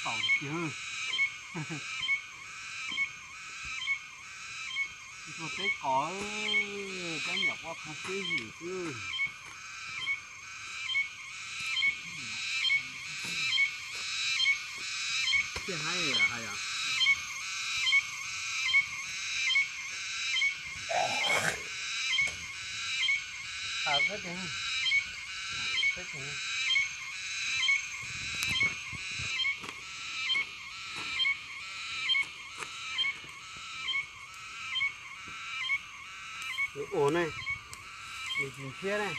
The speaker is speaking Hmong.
Tau tiag. Tus teb qos, cov nyom quaj qha xwb yim xwb. Thiaj haib hais yom. Tau peb tug, peb tug. Ua ne, nws tsis ntshiab ne.